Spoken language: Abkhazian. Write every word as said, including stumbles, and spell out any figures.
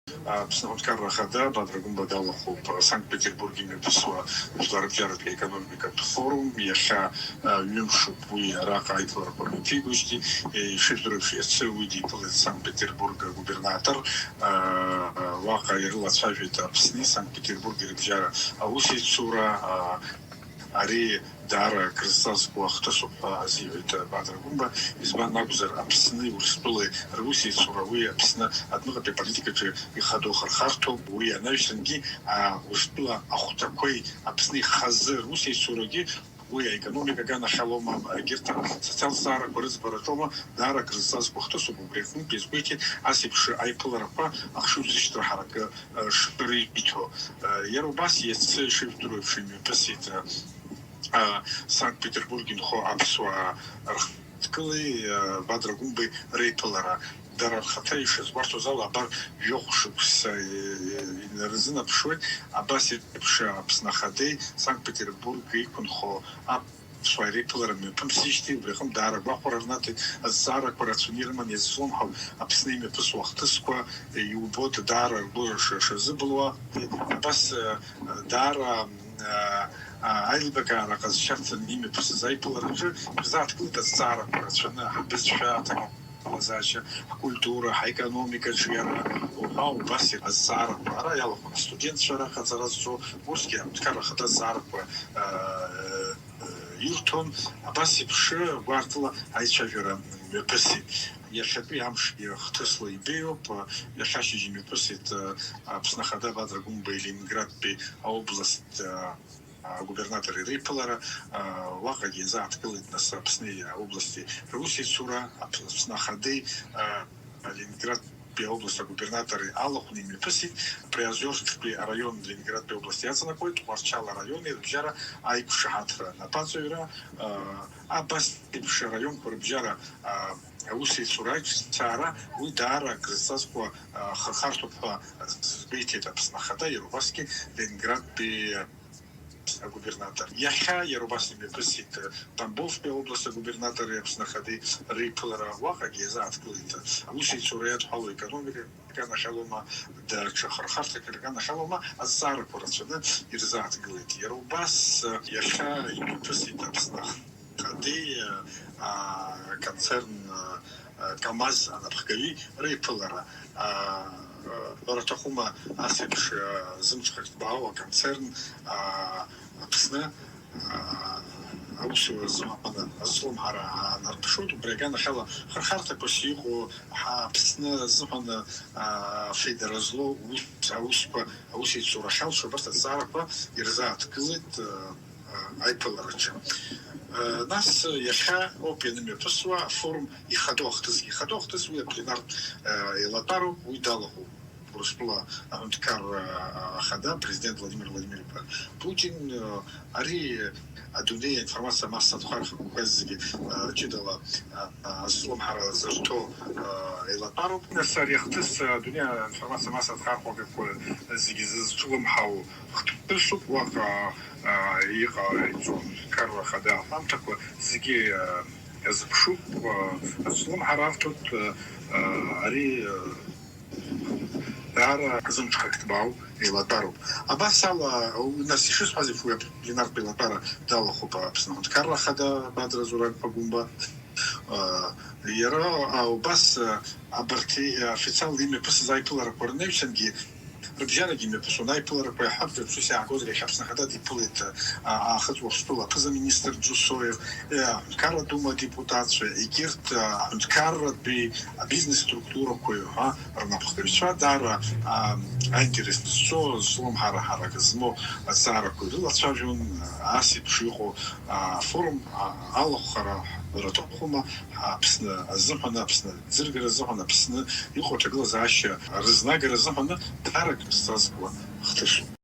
Аԥсны аҳәынҭқарра ахада Бадра Гәымба далахәуп Санкт-Петербург имҩаԥысуа жәларбжьаратәи аекономикатә форум. Иахьа, а, ҩымшуп уи араҟа аиԥыларақәа мҩаԥигоижьҭеи. Е, ишыжәдыруа еиԥш, иацы уи диԥылеит Санкт-Петербург агубернатор. А, уаҟа ирылацәажәеит Аԥсни Санкт-Петербурги рыбжьара аусеицура, а, ари даара акрызҵазкуа ахҭысуп ҳәа азиҳәеит Бадра Гәымба. Избан акәзар, Аԥсни Урыстәылеи русеицура уи Аԥсны адәныҟатәи аполитикаҿы ихадоу хырхарҭоуп. Уи анаҩсангьы, а, Урыстәыла ахәҭақәеи Аԥсни хазы русеицурагьы уи аекономика аганахьалоума, егьырҭ асоциалтә зҵаарақәа рыӡбараҿоума, даара акрызҵазкуа хҭысуп. Убри аҟынтә иазгәеиҭеит ас еиԥш аиԥыларақәа ахшыҩзышьҭра ҳаракы, э, шриҭо. Э, иара убас иацы ишыжәдыруа еиԥш имҩаԥысит, э, а, Санкт-Петербург инхо аԥсуаа рхаҭгылеи, а, Бадра Гәымбеи реиԥылара. Дара рхаҭа ишазгәарҭоз ала, абар, жәохә шықәса, е, е, инарзынаԥшуеит, абас еиԥш Аԥсны Ахадеи Санкт-Петербург иқәынхо аԥсуааи реиԥылара мҩаԥымсижьҭеи, убри аҟынтә даара агәахәара рнаҭеит, азҵаарақәа рацәаны ирыман, иазҿлымҳау Аԥсны имҩаԥысуа ахҭысқәа, е, иубоит, даара ргәы ш-, шазыбылуа. Абас, е, даара, м, а, аилибакаара ҟазшьарц имҩаԥысыз аиԥылараҿы ирзааҭгылеит азҵаарақәа рацәаны, ҳбызшәа, аҭагылазаашьа, ҳкультура, ҳаекономикаҿы иара уҳәа убас азҵаарақәа ара иалахәын астудентцәа раҟаҵара зҵо, урҭгьы аҳәынҭқарра ахада азҵаарақәа, а, ирҭон, абас еиԥш гәарҭала аицәажәара мҩаԥысит. Иахьатәи амш хҭысла ибеиоуп, иахьа ашьыжь имҩаԥысит, а, Аԥсны Ахада Бадра Гәымбеи Ленинградтәи аобласт, а, агубернатори реиԥылара, а, уаҟагьы иазааҭгылеит, нас, Аԥсни аобласти русеицура, Аԥ-, Аԥсны Ахадеи, а, Ленинградтәи аобласт агубернатори алахәны имҩаԥысит, Приозерсктәи араион Ленинградтәи аобласт иаҵанакуеит, Тҟәарчал араиони рыбжьара аиқәшаҳаҭра анапаҵаҩра, а, абас еиԥш араионқәа рыбжьара, а, аусеицура аиҿцаара, уи даара акрызҵазкуа, а, хырхарҭоуп ҳәа азгәеиҭеит Аԥсны Ахада, иара убасгьы Ленинградтәи агубернатор. Иахьа иара убас имҩаԥысит Тамбовтәи аобласт агубернатори Аԥсны Ахадеи реиԥылара, уаҟагьы иазааҭгылеит аусеицура иадҳәалоу аекономика аганахьалоума, даҽа хырхарҭак рганахьалоума, азҵаарақәа рацәаны ирзааҭгылеит. Иара убас, иахьа имҩаԥысит Аԥсны Ахадеи, а, аконцерн, а, КАМАЗ анапхгаҩи реиԥылара. А, ҳәара аҭахума, ас еиԥш, а, зымҽхак ҭбаау аконцерн, а, Аԥсны, а, аусура азыҳәан азҿлымҳара аанарԥшуеит. Убри аганахьала хырхарҭақәас иҟоу ҳа-, Аԥсны азыҳәан, а, афедера злоу ус, аусқәа, аусеицура ахьалшо абарҭ азҵаарақәа ирзааҭгылеит, а, а, аиԥылараҿы. А, нас иахьа ауп ианымҩаԥысуа афорум ихадоу ахҭысгьы. Ихадоу ахҭыс уи апленартә, а, еилатәароуп, уи далахәуп. Урыстәыла аҳәынҭқарра ахада, апрезидент Владимир Владимир-иԥа Путин, ари адунеи аинформациа массатә хар-, хкқәа зегьы, а, ҷыдала, а, а, азҿлымҳара зырҭо, а, еилатәароуп. Нас ари ахҭыс, а, адунеи аинформациа массатә хар-, хкқәа зегьы зызҿлымҳау хҭысуп, уаҟа, а, иҟаиҵо аҳәынҭқарра ахада аҳәамҭақәа зегьы, а, иазыԥшуп, а, азҿлымҳара арҭоит, а, а, ари, а, Даара зымҽхак ҭбаау еилатәароуп. Абас ала, нас ишысҳәаз еиԥш, уи апленартә еилатәара далахәуп Аԥсны аҳәынҭқарра ахада Бадра Зураб-иԥа Гәымба. Иара убас абарҭ официалла имҩаԥысыз аиԥыларақәа рнаҩсангьы, рыбжьарагьы имҩаԥысуан аиԥыларақәа, иаҳҳәап, ус иаагозар, иахьа Аԥсны ахада диԥылеит, а, Аахыҵ Уахсҭала аԥыза-министр Џьусоев, а, аҳәынҭқарра дума адепутатцәа, егьырҭ, а, аҳәынҭқарратәи абизнес структурақәеи ҳәа рнапхгаҩцәа даара, а, аинтерес зцу, зҿлымҳара ҳарак змоу азҵаарақәа ирылацәажәон, ас еиԥш иҟоу, а, афорум, а, алахәхара ҳәара аҭахума, Аԥсны азыҳәан, Аԥсны аӡыргара азыҳәан, Аԥсны иҟоу аҭагылазаашьа рызнагара азыҳәан даара акрызҵазкуа хҭысуп.